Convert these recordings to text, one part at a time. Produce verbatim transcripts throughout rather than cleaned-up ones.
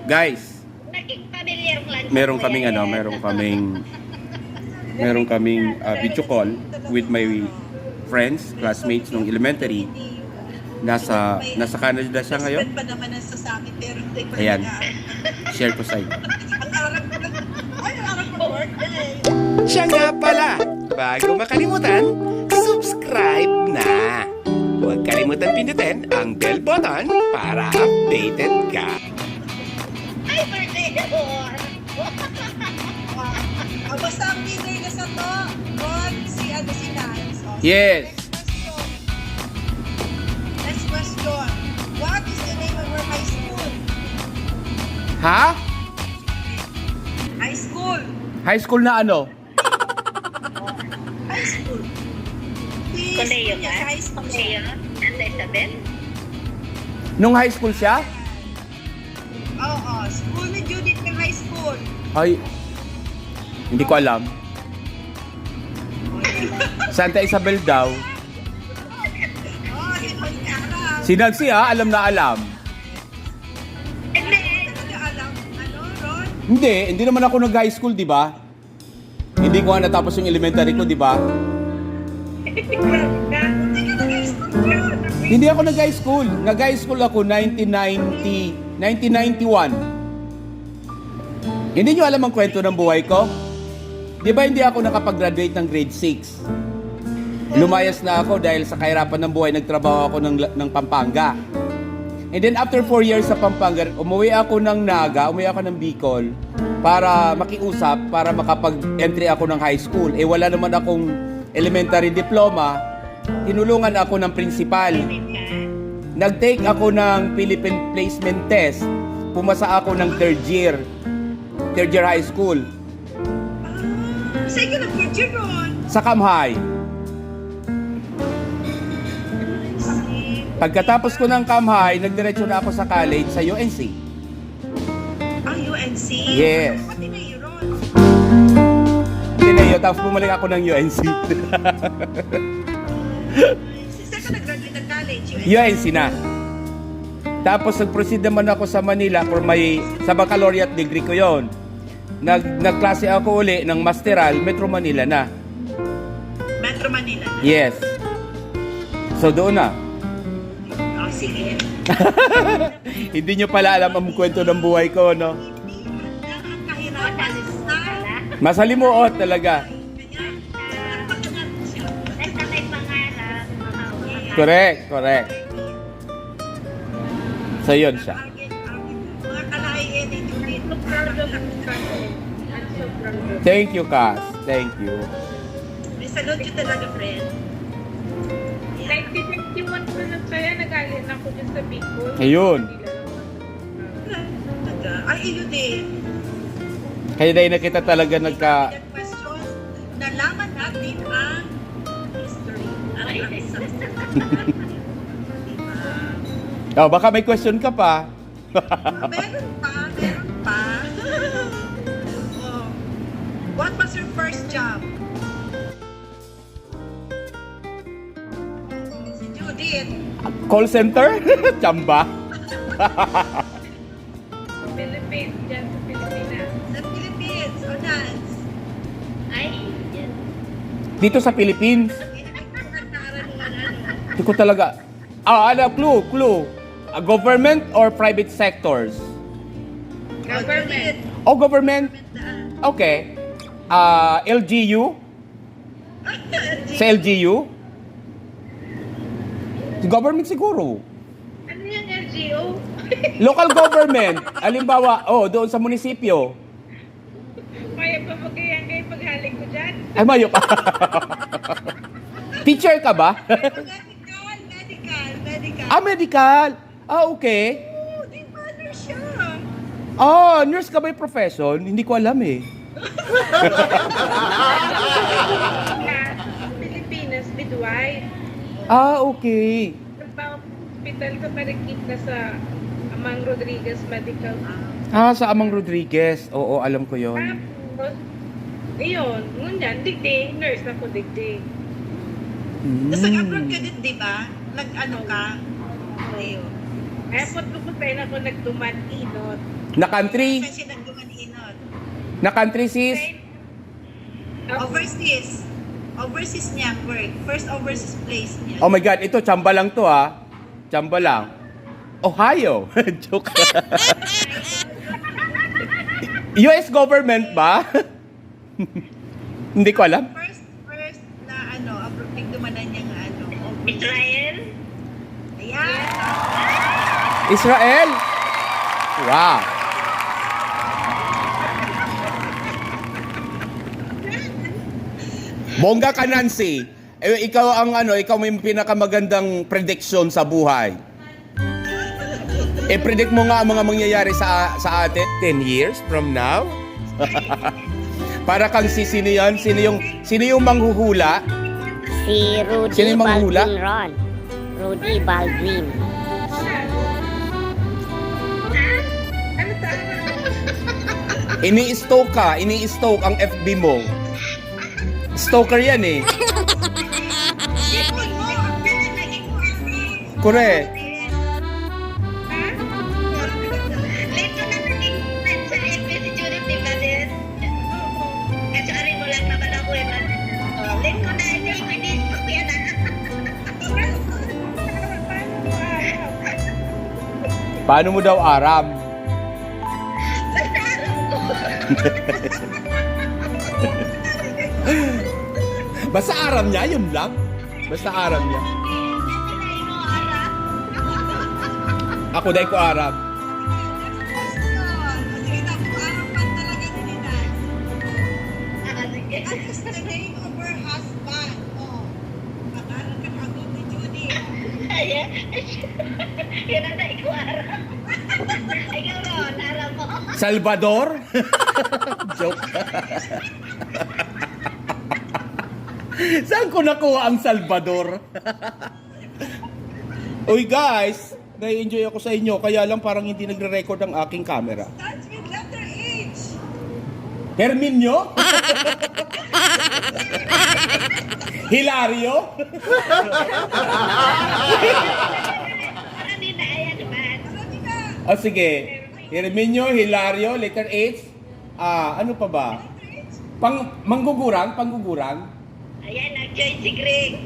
Guys, Naging familiar lang. Meron kaming ano, meron kaming meron kaming ah, video call with my friends, classmates nung elementary. Nasa nasa Canada siya ngayon. Pa naman ang sasabi, pero hindi pa Ayan. na. Share ko sa inyo. Ang aram ko lang. Ay, ang aram ko, birthday. Siya nga pala, bago makalimutan, subscribe na! Huwag kalimutan pindutin ang bell button para updated ka. Ay, birthday ko. Ah, basta ang winner na sa to, Ron, si ano, si Nance. Oh, Yes. Next question. Next question. What is the name of your high school? Ha? High school. High school na ano? High school. Si Kolehiyo niya ka? sa high school. Kolehiyo? Santa Isabel? Nung high school siya? Oo, school ni Judith ng high school. Ay, hindi ko alam. Santa Isabel daw. Oh, si Monica alam. Si Nancy ha, alam na alam. Hindi. Talaga alam. Ano, Ron? Hindi, hindi naman ako nag-high school, di ba? Hindi ko nga natapos yung elementary ko, di ba? Hindi ka nag-high school yun. Hindi ako nag-high school. Nag-high school ako nineteen ninety, nineteen ninety-one. Hindi nyo alam ang kwento ng buhay ko? Di ba hindi ako nakapag-graduate ng grade six? Lumayas na ako dahil sa kahirapan ng buhay, nagtrabaho ako ng, ng Pampanga. And then after four years sa Pampanga, umuwi ako ng Naga, umuwi ako ng Bicol para makiusap, para makapag-entry ako ng high school. Eh wala naman akong elementary diploma, tinulungan ako ng principal. Nag-take ako ng Philippine Placement Test. Pumasa ako ng third year. Third year high school. Saan ka nag-third year, Ron? Sa Kamhay. Pagkatapos ko ng Kamhay, nagdiretso na ako sa college sa U N C. Ah, U N C? Yes. Pati na yun, Ron. Ateneo, tapos bumalik ako ng U N C. Saan ka nag-graduate ng college? U N C na. Tapos nag-proceed naman ako sa Manila for my, sa baccalaureate degree ko yon. Nag, nagklase ako uli ng masteral, Metro Manila na. Metro Manila. Yes. So doon na. Oh, sige. Hindi nyo pala alam ang kwento ng buhay ko, no? Ang kahirapan sa Masalimuot talaga. Basta may pangarap, makauwi. Correct, correct. So yun siya. Mga kalahi ni Judith. So proud of you, Francis. I'm so proud of you. Thank you, Kas. Thank you. May salute you talaga, friend. nineteen ninety-one pa lang kaya nag-alien ako dyan sa Bicol. Ayun. Talaga. Ay, iyo din. Kaya dahil na kita talaga nagka... Question, nalaman natin ang history. Ang ang sa diba? Oh, baka may question ka pa. Meron pa, meron pa. Oh. What was your first job? Si Judith. Call center? Chamba? Philippines, dyan sa Pilipinas. Sa Philippines, o Nance. Ay, yan. Dito sa Philippines? Hindi na nagkakaroon ng ano. Hindi ko talaga... Ah, ano, clue, clue. Ah, government or private sectors? Government. Oh, government? Okay. Ah, L G U? Sa L G U? Government siguro. Ano yung L G U? Local government. Halimbawa, oh, doon sa munisipyo. Kaya pa magkayang kayo paghalik ko dyan. Ay, mayo ka. Teacher ka ba? Medical, medical, medical. Ah, medical. Ah, okay. Oh, di ba, nurse siya? Ah, nurse ka by profession? Hindi ko alam eh. Na Pilipinas, midwife. Ah, okay. Trabaho sa hospital ka, parikit na sa Amang Rodriguez Medical. Ah, sa Amang Rodriguez. Oo, alam ko yon. Tapos, iyon, ngunyan, digdi, nurse ako, digdi. Hmm. Tapos nag-abroad ka din, di ba? Nag-ano ka? Ayun. Airport ko po sa ina ko nagduman inot. Na country? Kasi nagduman inot. Na country, sis? Overseas. Overseas niya work. First overseas place niya. Oh my God, ito, chamba lang to, ah. Chamba lang. Ohio. Joke. U S government ba? Hindi ko alam. First, first na ano, abro- nagdumanan niya nga ano. Overseas. Israel? Ayan. Israel? Wow. Bongga ka, Nancy. Eh, ikaw ang ano, ikaw may pinakamagandang prediction sa buhay. I-predict mo nga ang mga mangyayari sa sa atin ten years from now. Para kang si sino yan? Sino yung, sino yung manghuhula? Si Rudy Sino yung manghula? Baldwin Ron. Rudy Baldwin. Ini-stalk ka, ini-stalk ang F B mo. Stalker yan eh. Correct. Late ko na naging friend sa F B si Judith, di ba, Des? Kasi arin mo lang naman ako eh. Late ko na, hindi ko Facebook yan ah. Paano mo daw aram? Basta aram niya, yun lang. Basta aram niya. Ako, dai ko aram. What is the name of her husband? Oh, makaroon ka na ako ni Judy. Ayan. Yan ang dai ko aram. Ikaw ron, aram mo. Salvador? Joke. Saan ko nakuha ang Salvador? Uy guys, nai-enjoy ako sa inyo, kaya lang parang hindi nagre-record ang aking camera. Starts with letter H. Herminio? Hilario? Parang di na ayan naman. O sige, Herminio, Hilario, letter H. Ah, ano pa ba? Pang manggugurang, panggugurang. Ayan, nag-join si Greg.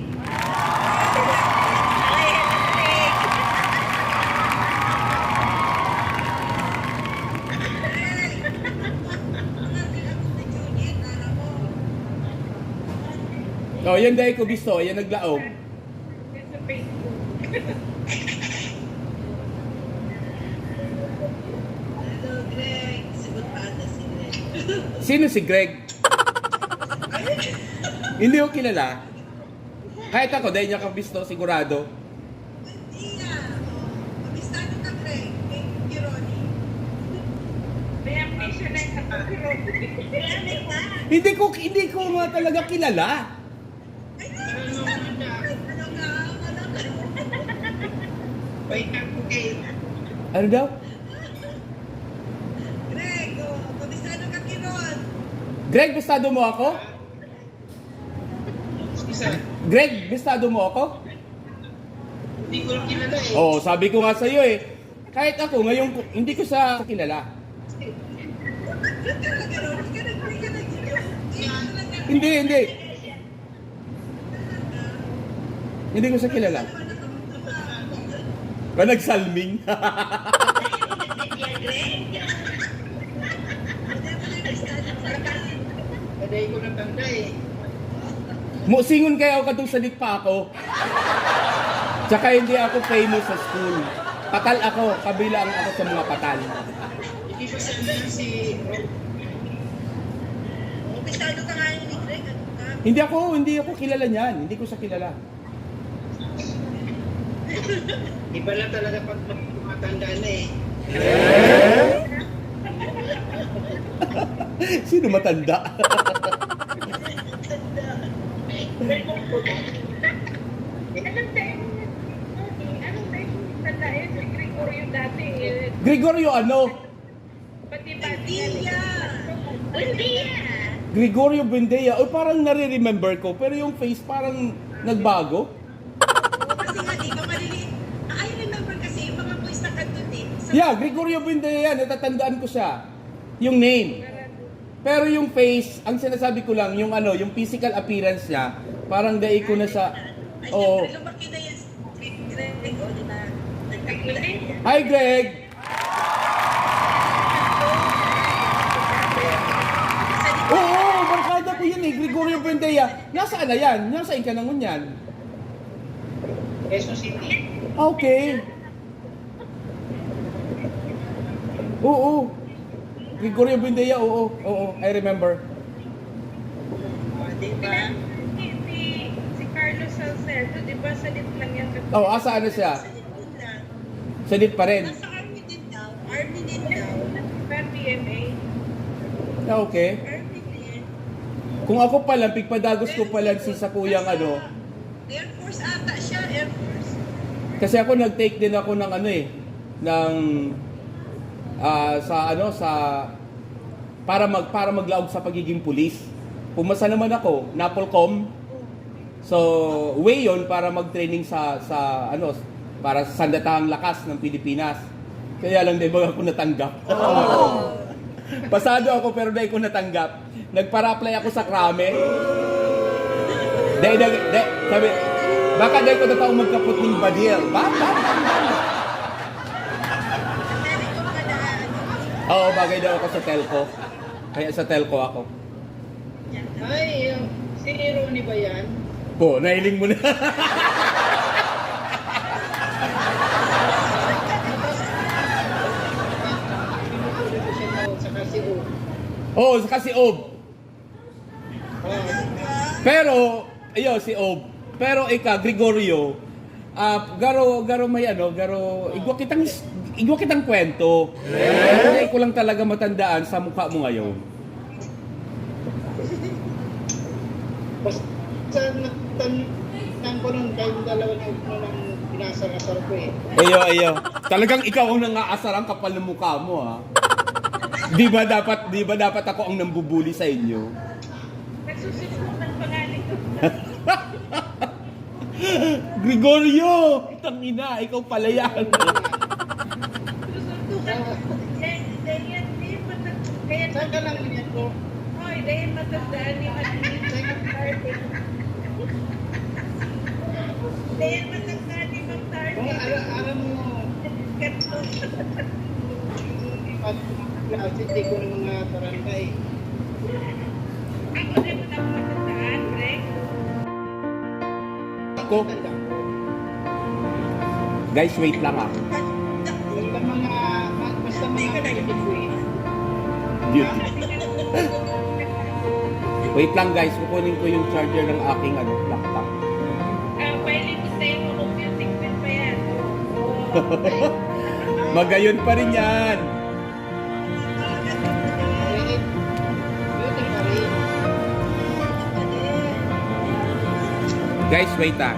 Ayan, si Greg. Oh, yan dai ko gusto, yan naglaog. Sa Facebook. Hello, Greg. Sagot pa ata si Greg. Sino si Greg? Hindi ko kilala. Kahit ako, dai niya kabisto, sigurado. Iya. Oh, kabistado ka, Greg. Kay, kay Ronnie. May amnesia na yung kapatid. Hindi ko hindi ko nga talaga kilala. Ay, kabistado ka, Greg. Ano ka? Ano ka? Wait lang po kayo. Ano daw? Greg, oh, kabistado ka kay Ron. Greg, bistado mo ako? Isa, Greg, bistado mo ako? hindi ko kilala eh. Oo, sabi ko nga sa'yo eh. Kahit ako, ngayon ko, hindi ko sa kilala. Hindi, hindi. Hindi ko sa kilala. Ba nagsalming? Kaday ko natanda eh. Musingon kaya ako katong salit pa ako. Tsaka hindi ako famous sa school. Patal ako, kabilang ako sa mga patal. Hindi ko siya alam si Ro- Kabistado ka nga ni Greg, ano ka? Hindi ako, hindi ako kilala niyan. Hindi ko sa kilala. Iba lang talaga pag tumatanda na eh. Sino matanda? Anong time? Anong time? Tanda yun si Gregorio dati eh. Gregorio ano? Pati Buendia. Buendia. Gregorio Buendia. O parang nare-remember ko, pero yung face parang nagbago. Kasi nga, di ba maliliit? I remember kasi yung mga boys na Yeah, Gregorio Buendia yan. Natatandaan ko siya. Yung name. Pero yung face, ang sinasabi ko lang, yung ano, yung physical appearance niya, parang dai ko na sa... Oo. Lumaki na yan si Greg, o, di ba? Nagkakilala yan. Hi, Greg! Oo, barkada ko yun eh, Gregorio Buendia. Nasaan na yan? Nasaan ka na ngunyan? Quezon City. Okay. Oo. Gregorio Buendia, oo. Oo, I remember. O, di ba? Si, si, si Carlos Salcedo, di ba, salit lang yan? Oh, asa ano siya? Salit din lang. Salit pa rin. Nasa army din daw. Army din daw. Pero P M A. Ah, okay. Army din. Kung ako pa lang, pigpadagos ko pa lang si sa kuyang ano. Air Force ata siya, Air Force. Kasi ako nag-take din ako ng ano eh, ng ah, sa ano, sa para mag para maglaog sa pagiging pulis. Pumasa naman ako, napolcom. So, way yun para mag-training sa sa ano, para sa Sandatahang Lakas ng Pilipinas. Kaya lang, di ba, ako natanggap. Pasado ako pero dai ko natanggap. Nagpara-apply ako sa Krame. Dai, dai, dai, sabi, baka dai ko na taong magkapot ning badil. Ba? Ba? Ba? Ba? Oo, bagay daw ako sa telco. Kaya sa telco ako. Ay, um, si Ronnie ba yan? Po, nahiling mo na. Sa kasi, oh. Oo, sa kasi, oh. Pero, iyo, si Ob. Pero ika, Gregorio, ah, garo, garo may ano, garo, igwa kitang, igwa kitang kwento. Pero ko lang talaga matandaan sa mukha mo ngayon. Basta nagtan-, nang ko nun, kayong dalawa na, na, nang inasar-asar ko eh. Iyo, iyo. Talagang ikaw ang nangaasar, ang kapal ng mukha mo, ha? Di ba dapat, di ba dapat ako ang nambubuli sa inyo? Nagsusumbong ng pangalan ko. Gregorio! Tangina, ikaw pala yan. Susuntukan ko. Yan, yan, yan. Kaya... Saan ka lang yan po? Hoy, dahil matandaan ni Martin. Dahil matandaan ni Mang Target. Kung ara-, aram mo, Katlo. Pag klase, di ko ng mga barangay. Ako din ang matandaan, Greg. Ako? Guys, wait lang, ah. Basta mga, ma-, basta mga Hindi ko na yun. Beauty. Wait lang, guys, kukunin ko yung charger ng aking, ano, laptop. Ah, pwede ko sa'yo, kung music pa yan. Magayon pa rin yan. Guys, wait, ah.